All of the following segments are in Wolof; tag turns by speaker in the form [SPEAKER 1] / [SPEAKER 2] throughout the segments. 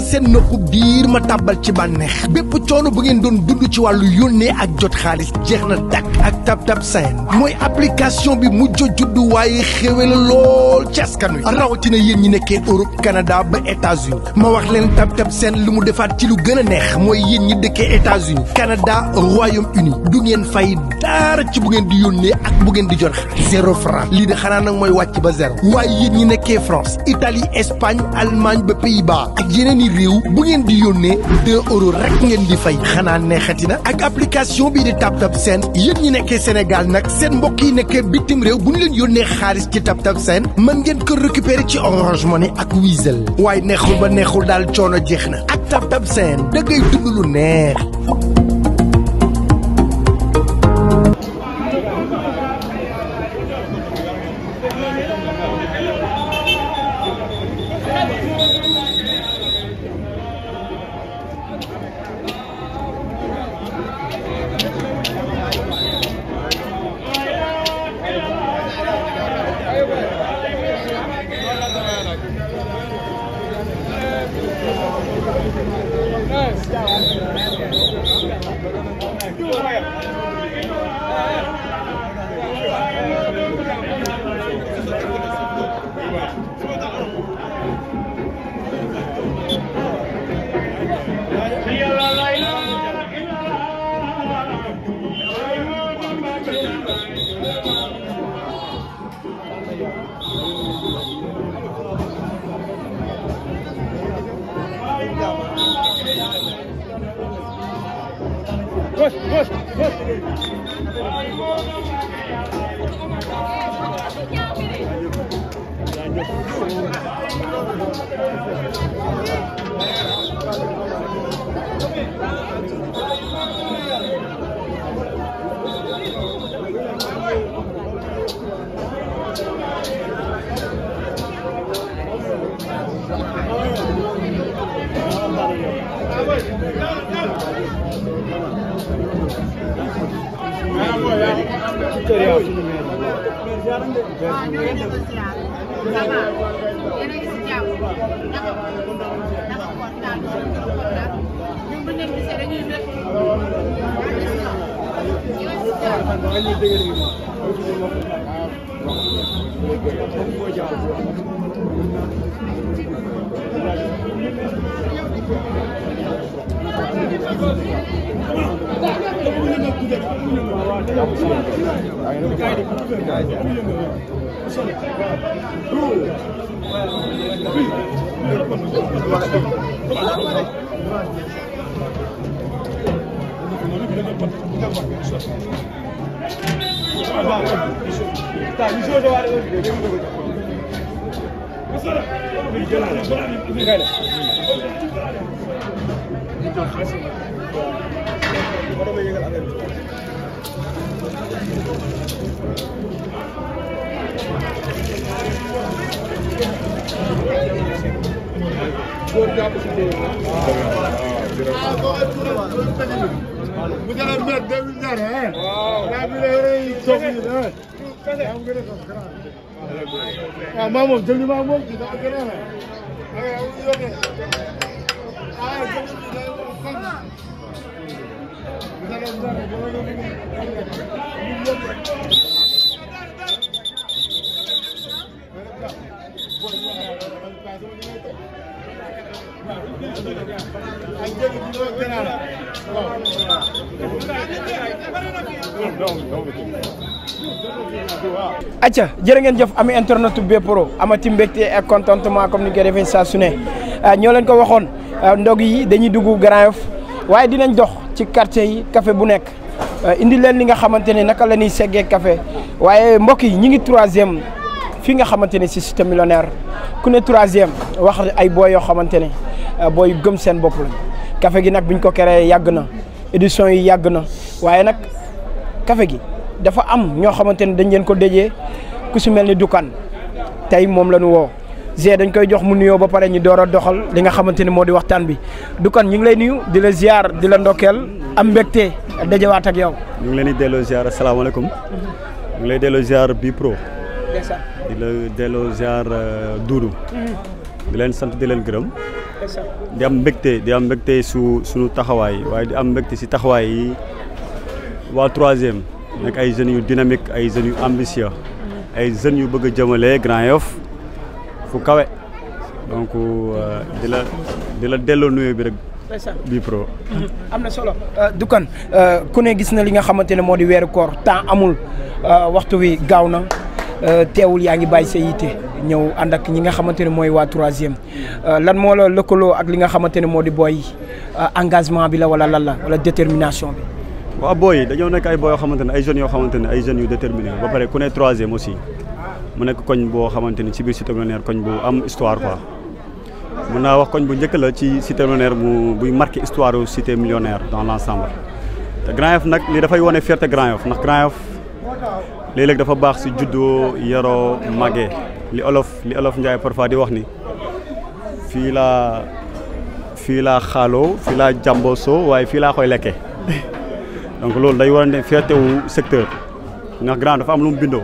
[SPEAKER 1] seen nopp biir ma tàbbal ci bànneex bépp coono bu ngeen doon dund ci wàllu yónnee ak jot xaalis jeex na dakk ak TapTap Send mooy application bi mujj juddu waaye xéwe la lool ci askan wi rawatina yéen ñi nekkee Europe Canada ba États-Unis ma wax leen TapTap Send lu mu defaat ci lu gën a neex mooy yéen ñi dëkkee États-Unis Canada Royaume-Uni du ngeen fay dara ci bu ngeen di yónnee ak bu ngeen di jot xaalis 0 franc lii de xanaa nag mooy wàcc ba zéro waaye yéen ñi nekkee France Italie Espagne Allemagne ba Pays-Bas ak yeneen i réew bu ngeen di yónnee 2 euros rek ngeen di fay xanaa neexati na ak application bii di TapTap Send yéen ñi nekkee Sénégal nag seen mbokk yi nekkee bitim réew bu ñu leen yónnee xaalis ci TapTap Send mën ngeen ko récupérer ci Orange Money ak Wizall waaye neexul ba neexul daal coono jeex na ak TapTap Send da ngay dund lu neex.
[SPEAKER 2] acca jërë ngeen jëf ami internet Bprod amati mbégte ak contentement comme ni ko defee saa su ne ñoo leen ko waxoon ndog yi dañuy dugg Grand Yoff waaye dinañ dox ci quartier yi café bu nekk indi leen li nga xamante ne naka la ñuy seggee café waaye mbokk yi ñi ngi 3e fi nga xamante ne si Cité Millionnaire ku ne 3e wax ay booy yoo xamante ne booy gëm seen bopp lañ café gi nag biñ ko créé yàgg na édition yi yàgg na waaye nag café gi dafa am ñoo xamante ne dañ leen ko déjee ku si mel ni Dukan tey moom la ñu woo G dañ koy jox mu nuyoo ba pare ñu door a doxal li nga xamante ni moo di waxtaan bi Dukan ñu ngi lay nuyu di la ziar di la ndokkeel am mbégte dajawaat ak yow.
[SPEAKER 3] ñu ngi leen di delloo ziar asalaamaaleykum. ñu ngi lay delloo ziar Bprod. di la delloo ziar Doudou. di leen sant di leen gërëm di am mbégte suñu taxawaay waaye di am mbégte si taxawaay yi waa troisième nekk ay jeunes yu dynamique ay jeunes yu ambitieux ay jeunes yu bëgg a jëmale Grand Yoff fu kawe donc di la delloo nuyoo bi rek Bprod
[SPEAKER 2] am na solo Doukan ku ne gis na li nga xamante ne moo di weeru koor temps amul waxtu wi gaaw na teewul yaa ngi bàyyi sa yitte ñëw ànd ak ñi nga xamante ne mooy waa troisième lan moo la lëkkaloo ak li nga xamante ne moo di booy engagement bi la wala lan la wala détermination bi.
[SPEAKER 3] waaw booy dañoo nekk ay booy yoo xamante ne ay jeunes yoo xamante ne ay jeunes yu déterminé ba pare ku ne troisième aussi mu nekk koñ boo xamante ni ci biir Cité Millionnaire koñ bu am histoire quoi. mën naa wax koñ bu njëkk la ci Cité Millionnaire buy marqué histoire Cité Millionnaire dans l'ensemble te Grand Yoff nag li dafay wane fierté Grand Yoff ndax Grand Yoff léeg-léeg dafa baax si juddoo yaroo màggee li olof Njaay parfois di wax ni fii laa xaaloo fii laa jàmboosoo waaye fii laa koy lekkee donc loolu day war a ne fierté wu secteur ndax Grand dafa am lu mu bindoo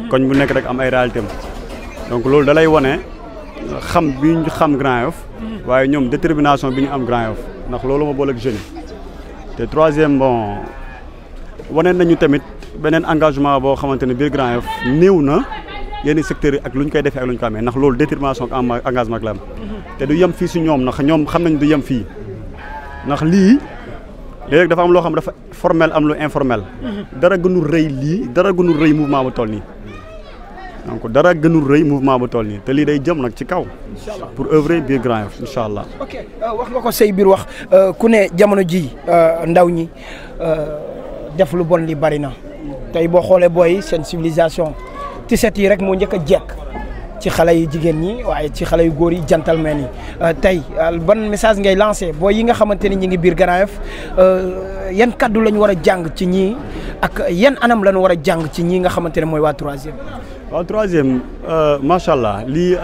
[SPEAKER 3] koñ bu nekk rek am ay réalité am donc loolu da lay wane xam bi ñu xam Grand Yoff waaye ñoom détermination bi ñu am Grand Yoff ndax loolu ma boole ak jeunes te troisième bon wane nañu tamit beneen engagement boo xamante ne biir Grand Yoff néew na yenn secteurs yi ak lu ñu koy defee ak lu ñu ko amee ndax loolu détermination ak engagement ak la am te du yem fii si ñoom ndax ñoom xam nañ du yem fii ndax lii léegi dafa am loo xam dafa formel am lu informel dara gënul rëy lii dara gënul rëy mouvement bu toll nii donc dara gënul rëy mouvement bu toll nii te lii day jëm nag ci kaw pour œuvrer biir Grand Yoff incha allah.
[SPEAKER 2] ok wax nga ko say biir wax ku ne jamono ji ndaw ñi def lu bon li bari na tey boo xoolee booy seen civilisation tiset yi rek moo njëkk a jekk ci xale yu jigéen ñi waaye ci xale yu góor yi gentleman yi tey ban message ngay lancé booy yi nga xamante ni ñi ngi biir Grand Yoff yan kaddu la ñu war a jàng ci ñii ak yan anam la ñu war a jàng ci ñii nga xamante ne mooy waa troisième.
[SPEAKER 3] waaw troisième macha allah lii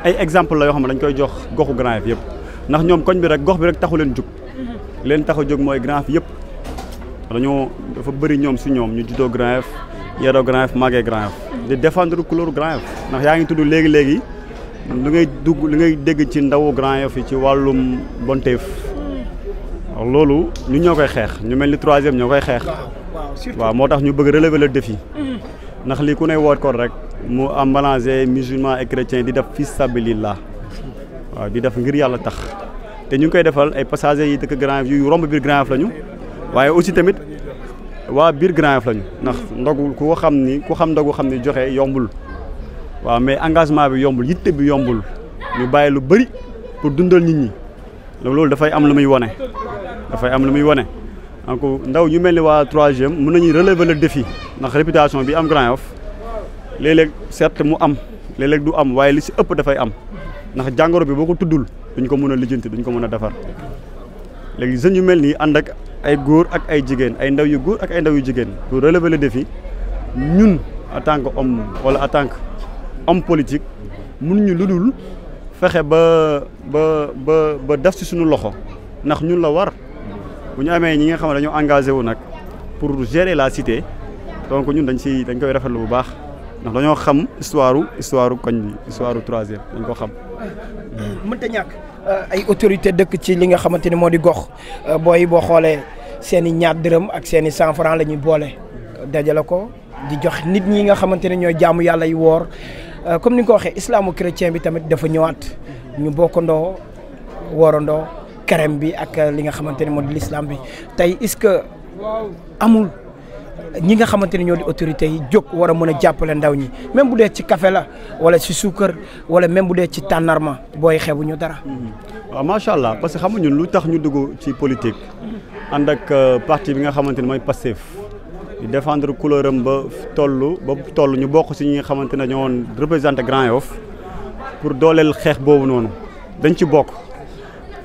[SPEAKER 3] ay exemple la yoo xam ne dañ koy jox goxu Grand Yoff yëpp ndax ñoom koñ bi rek gox bi rek taxu leen jug leen tax a jóg mooy Grand Yoff yëpp dafa bëri ñoom si ñoom ñu juddoo Grand Yoff yaroo Grand Yoff màggee Grand Yoff di défendre couleur Grand Yoff ndax yaa ngi tudd léegi li ngay dégg ci ndawu Grand Yoff yi ci wàllum bonteef loolu ñu ñoo koy xeex ñu mel ni troisième ñoo koy xeex waaw moo tax ñu bëgg relever le défi ndax lii ku ne woot ko rek mu am mélangé musulman et chrétien di def fi sabilillah waaw di def ngir yàlla tax te ñu ngi koy defal ay passagers yi dëkk Grand Yoff yu romb biir Grand Yoff lañu waaye aussi tamit waa biir Grand Yoff lañu ndax ndogu ku xam ndogu xam ni joxe yombul waaw mais engagement bi yombul yitte bi yombul ñu bàyyi lu bëri pour dundal nit ñi loolu dafay am lu muy wane donc ndaw ñu mel ni waa troisième mën nañuy relever le défi ndax réputation bi am Grand Yoff léeg-léeg certes mu am léeg-léeg du am waaye li si ëpp dafay am ndax jàngoro bi boo ko tuddul duñ ko mën a lijjanti duñ ko mën a defar léegi jeunes yu mel nii ànd ak ay góor ak ay jigéen ay ndaw yu góor ak ay ndaw yu jigéen pour relever le défi ñun en tant que homme wala en tant que homme politique mënuñu lu dul fexe ba def ci suñu loxo ndax ñun la war bu ñu amee ñi nga xam ne dañoo engagé wu nag pour gérer la cité donc ñun dañ koy rafetlu bu baax ndax dañoo xam histoire koñ bi histoire troisième dañ ko xam.
[SPEAKER 2] mënta ñàkk ay autorité dëkk ci li nga xamante ni moo di gox booy boo xoolee seen i ñaar dërëm ak seen i 100 francs la ñuy boole dajale ko di jox nit ñi nga xamante ne ñooy jaamu yàlla yi woor comme ni nga ko waxee islamo chrétien bi tamit dafa ñëwaat ñu bokkandoo woorandoo carême bi ak li nga xamante ne moo di l'islam bi tey est-ce que amul ñi nga xamante ne ñoo di autorités yi jóg war a mën a jàppale ndaw ñi même bu dee ci café la wala ci suukar wala même bu dee ci tànnarma booy xeebuñu dara.
[SPEAKER 3] waaw macha allah parce que xam nga ñun lu tax ñu dugg ci politique ànd ak parti bi nga xamante ne mooy Pastef di défendre couleur am ba toll ñu bokk ci ñi nga xamante ne ñoo woon représenté Grand Yoff pour dooleel xeex boobu noonu dañ ci bokk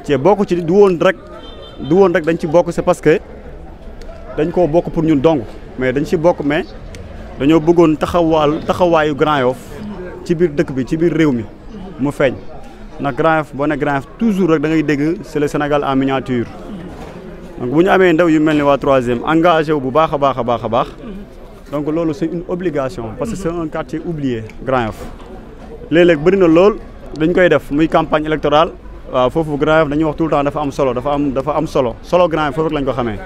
[SPEAKER 3] ci du woon rek dañ ci bokk c'est parce que dañ koo bokk pour ñun dong mais dañ ci bokk mais dañoo bëggoon taxawaayu Grand Yoff ci biir dëkk bi ci biir réew mi mu feeñ ndax Grand Yoff boo ne Grand Yoff toujours rek da ngay dégg c'est le Sénégal en miniature donc bu ñu amee ndaw yu mel ni waa troisième engagé wu bu baax a baax donc loolu c'est une obligation parce que c'est un quartier oublié Grand Yoff léeg-léeg bëri na lool dañ koy def muy campagne électorale waaw foofu Grand Yoff dañuy wax tout le temps dafa am solo dafa am solo Grand Yoff foofu rek lañ ko xamee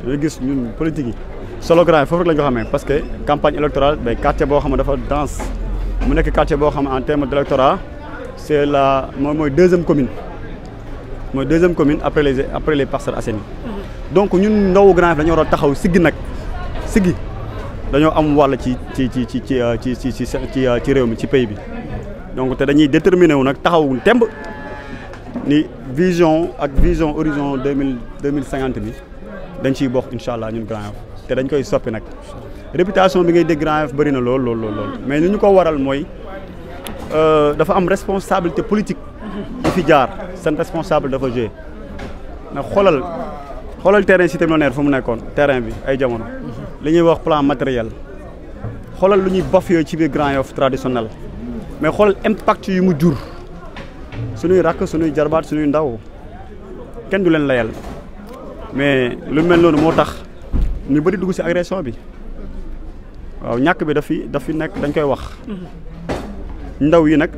[SPEAKER 3] dañuy gis ñun politique yi solo Grand Yoff foofu rek lañ ko xamee parce que campagne électorale day quartier boo xam ne dafa dense mu nekk quartier boo xam ne en terme d' électorat c'est mooy deuxième commune après les Parcelles Assainies donc ñun ndawu Grand Yoff dañoo war a taxaw siggi dañoo am wàll ci réew mi ci pays bi donc te dañuy déterminé wu nag taxaw temb ni vision horizon 2050 bi dañ ciy bokk incha allah ñun Grand Yoff te dañ koy soppi nag réputation bi ngay dégg Grand Yoff bëri na lool mais ni ñu ko waral mooy dafa am responsabilité politique di fi jaar seen responsable dafa joué nag xoolal terrain Cité Millionnaire fu mu nekkoon terrain bi ay jamono li ñuy wax plan matériel xoolal lu ñuy bafoué ci biir Grand Yoff traditionnel mais xoolal impact yu mu jur suñuy rakk suñuy jarbaat suñuy ndaw kenn du leen layal mais lu mel noonu moo tax ñu bëri dugg ci agression bi waaw ñàkk bi daf fi nekk dañ koy wax ndaw yi nag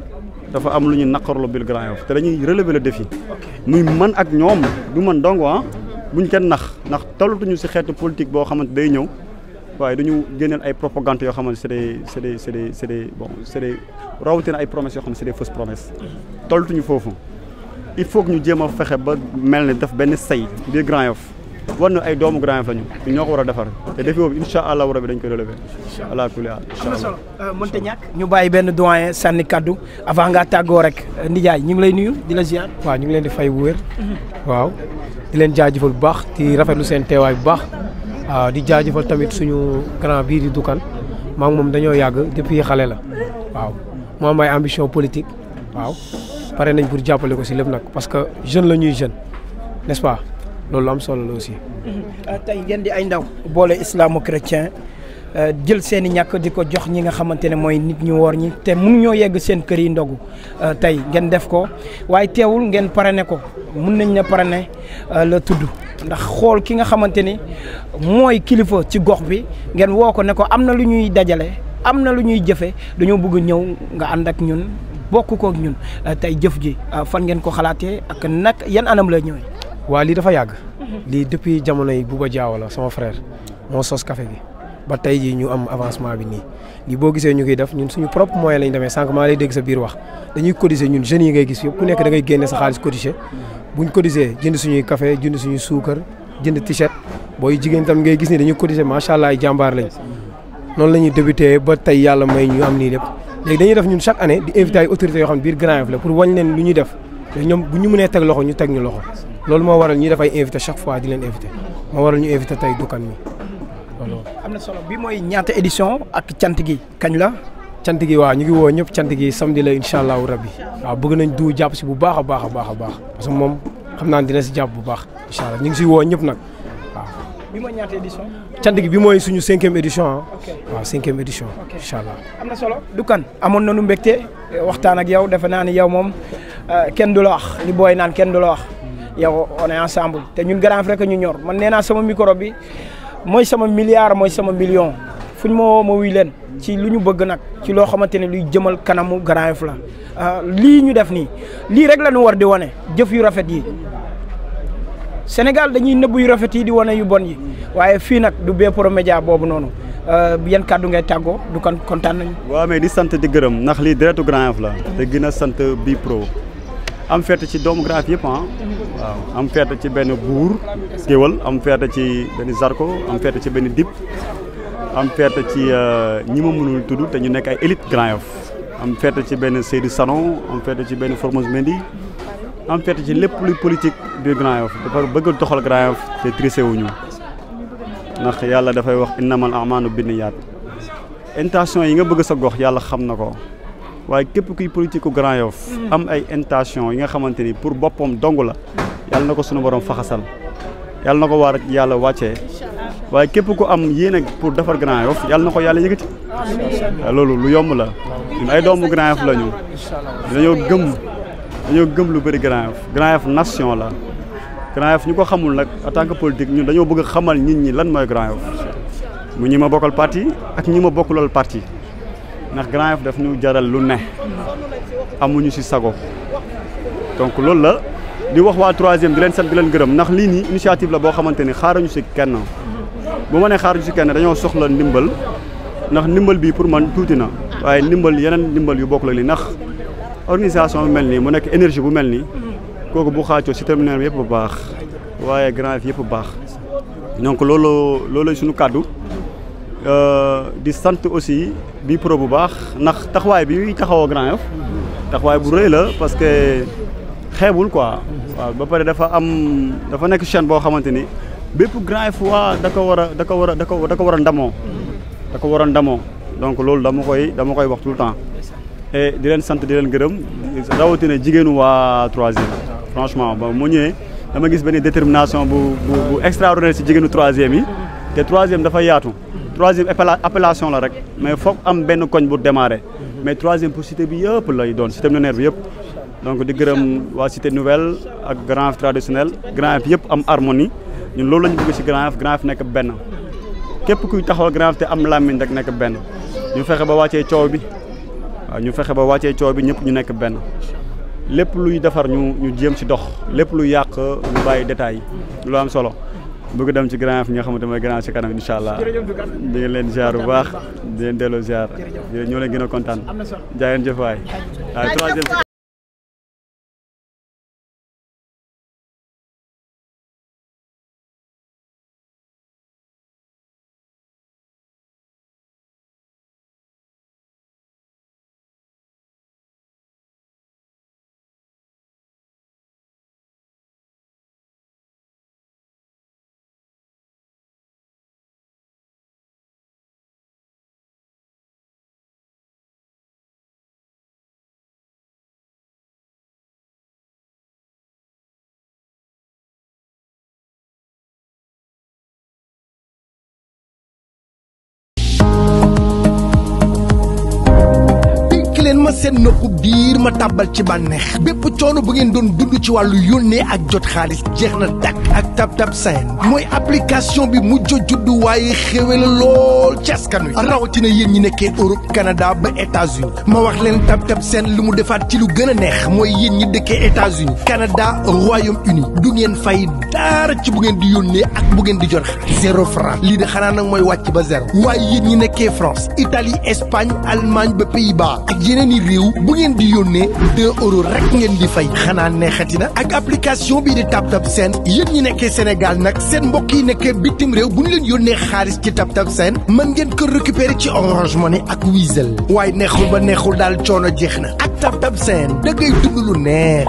[SPEAKER 3] dafa am lu ñu naqarlu biir Grand Yoff te dañuy relever le défi muy man ak ñoom du man dong buñ kenn ndax tollatuñu ci xeetu politique boo xamante day ñëw waaye dañu génneel ay propagande yoo xamante c'est des rawatina ay promesses yoo xam ne c'est des fausses promesses tollatuñu foofu il faut que ñu jéem a fexe ba mel ne def benn say biir Grand Yoff war na ay doomu Grand Yoff lañu ñoo ko war a defar te défi boobu incha allah rabi dañ koy relever ala kulli haal
[SPEAKER 2] am na solo mënta ñàkk ñu bàyyi benn doyen sànni kaddu avant ngaa tàggoo rek Ndiaye ñu ngi lay nuyu di la ziar.
[SPEAKER 4] waaw ñu ngi leen di fay bu wér waaw di leen jaajëfal bu baax di rafetlu seen teewaay bu baax waaw di jaajëfal tamit suñu grand bii di Dukan maa ngi moom dañoo yàgg depuis xale la waaw mu am ay ambition politique waaw pare nañ pour jàppale ko si lépp nag parce que jeune la ñuy jeune n'est-ce pas loolu am solo la aussi.
[SPEAKER 2] tey ngeen di ay ndaw boole islamo-chrétien jël seen i ñàkk di ko jox ñi nga xamante ne mooy nit ñu woor ñi te mënuñoo yegg seen kër yi ndogu tey ngeen def ko waaye teewul ngeen parrainé ko mun nañ ne parrainé la tudd ndax xool ki nga xamante ni mooy kilifa ci gox bi ngeen woo ko ne ko am na lu ñuy dajale am na lu ñuy jëfe dañoo bëgg ñëw nga ànd ak ñun bokk ko ak ñun tey jëf ji fan ngeen ko xalaatee ak nag yan anam la ñëwee.
[SPEAKER 4] waa lii dafa yàgg lii depuis jamono yi Bouba Diaw la sama frère moo sos café gi ba tey jii ñu am avancement bi nii lii boo gisee ñu koy def ñun suñu propre moyen lañ demee sànq maa lay dégg sa biir wax dañuy cotiser ñun jeunes yi ngay gis yëpp ku nekk da ngay génne sa xaalis cotiser buñ cotiser jënd suñuy café jënd suñuy suukar jënd t-shirt booy jigéen tam ngay gis ni dañuy cotiser macha allah ay jàmbaar lañ noonu la ñuy débuté ba tey yàlla may ñu am nii lépp léegi dañuy def ñun chaque année di invité ay autorités yoo xam ne biir Grand Yoff la pour wañ leen lu ñuy def ñoom bu ñu mënee teg loxo ñu teg ñu loxo loolu moo waral ñuy def ay invité chaque fois di leen invité moo waral ñu invité tey Dukan mi loolu.
[SPEAKER 2] am na solo bi mooy ñaata édition ak cant gi kañ la.
[SPEAKER 4] cant gi waaw ñu ngi woo ñëpp cant gi samedi la incha allahu rabbi waaw bëgg nañ du jàpp si bu baax a baax parce que moom xam naa dina si jàpp bu baax incha allah ñu ngi si woo ñëpp nag waaw.
[SPEAKER 2] bi mooy ñaata édition.
[SPEAKER 4] cant gi bi mooy suñu 5e édition ah. waaw 5e édition. incha allah
[SPEAKER 2] am na solo Dukan amoon nañu mbégte waxtaan ak yow defe naa ni yow moom kenn du la wax li booy naan kenn du la wax. yow on est ensemble te ñun Grand Yoff rek ñu ñor man nee naa sama micro bi mooy sama milliard mooy sama million fu ñu ma woo ma wuy leen ci lu ñu bëgg nag ci loo xamante ne luy jëmal kanamu Grand Yoff la lii ñu def nii lii rek la ñu war di wane jëf yu rafet yi Sénégal dañuy nëbb yu rafet yi di wane yu bon yi waaye fii nag du Bprod Média boobu noonu yan kàddu ngay tàggoo du kan kontaan nañu.
[SPEAKER 3] waaw mais di sant di gërëm ndax lii deretu Grand Yoff la te gën a sant Bprod am fête ci doomu Grand Yoff yëpp waaw am fête ci benn buur géwal am fête ci benn Zarko am fête ci benn Dip am fête ci ñi ma mënul tudd te ñu nekk ay élite Grand Yoff am fête ci benn Seydou Sanon am fête ci benn Formose Mendy am fête ci lépp luy politique biir Grand Yoff dafa bëgg a doxal Grand Yoff te tricé wuñu ndax yàlla dafay wax innamal a'maalu binniyaat intention yi nga bëgg sa gox yàlla xam na ko waaye képp kuy politique Grand Yoff am ay intention yi nga xamante ni pour boppam dong la yàlla na ko sunu borom faxasal yàlla na ko war yàlla wàccee waaye képp ku am yéene pour defar Grand Yoff yàlla na ko yàlla yëkkati loolu lu yomb la ñun ay doomu Grand Yoff la ñu dañoo gëm lu bëri Grand Yoff Grand Yoff nation la Grand Yoff ñu ko xamul nag en tant que politique ñun dañoo bëgg xamal nit ñi lan mooy Grand Yoff mu ñi ma bokkal parti ak ñi ma bokkulool parti ndax Grand Yoff daf ñu jaral lu ne amuñu ci sago donc loolu la di wax waa 3e di leen sant di leen gërëm ndax lii nii initiative la boo xamante ni xaaruñu ci kenn bu ma nee xaaruñu ci kenn dañoo soxla ndimbal ndax ndimbal bi pour man tuuti na waaye ndimbal yeneen ndimbal yu bokk la li ndax organisation bu mel nii mu nekk énergie bu mel nii kooku bu xaacoo ci terminal bi yëpp bu baax waaye Grand Yoff yëpp bu baax donc loolu suñu kàddu di sant aussi bi pro bu baax ndax taxawaay bi taxawoo Grand Yoff taxawaay bu rëy la parce que xeebul quoi waaw ba pare dafa nekk chaîne boo xamante ni bépp Grand Yoff waa da ko war a ndamoo donc loolu dama koy wax tout le temps et di leen sant di leen gërëm rawatina jigéenu waa 3e franchement ba mu ñëwee dama gis benn détermination bu extraordinaire ci jigéenu 3e yi te 3e dafa yaatu 3e appellation la rek mais foog am benn koñ bu démarrer mais 3e pour cité bi yëpp lay doon cité millénaire bi yëpp donc di gërëm waa cité nouvelle ak Grand Yoff traditionnel Grand Yoff yëpp am harmonie ñun loolu la ñu bëgg ci Grand Yoff nekk benn képp kuy taxawal Grand Yoff te am làmmiñ rek nekk benn ñu fexe ba wàccee coow bi waaw ñëpp ñu nekk benn lépp luy defar ñu jéem ci dox lépp luy yàq ñu bàyyi détails yi lu am solo bëgg dem ci Grand Yoff ñi nga xamante mooy Grand Yoff ci kanam incha allah di ngeen leen ziar bu baax di leen delloo ziar ñoo leen gën a kontaan jaay leen jëf waay waaye 3e
[SPEAKER 1] ma seen noppub diir ma tàbbal ci bànneex bépp coono bu ngeen doon dund ci wàllu yónnee ak jot xaalis jeex na dakk ak TapTap Send mooy application bi mujj juddu waaye xéwé la lool ci askan wi rawatina yéen ñi nekkee Europe Canada ba États-Unis ma wax leen TapTap Send lu mu defaat ci lu gën a neex mooy yéen ñi dëkkee États-Unis Canada Royaume-Uni du ngeen fay dara ci bu ngeen di yónnee ak bu ngeen di jot xaalis 0 franc lii de xanaa nag mooy wàcc ba 0 waaye yéen ñi nekkee France Italie Espagne Allemagne ba Pays-Bas ak yeneen réew bu ngeen di yónnee 2 € rek ngeen di fay xanaa neexati na ak application bii di TapTap Send yéen ñi nekkee Sénégal nag seen mbokk yi nekkee bitim réew bu ñu leen yónnee xaalis ci TapTap Send mën ngeen ko récupérer ci Orange Money ak Wizall waaye neexul ba neexul daal coono jeex na ak TapTap Send da ngay dund lu neex.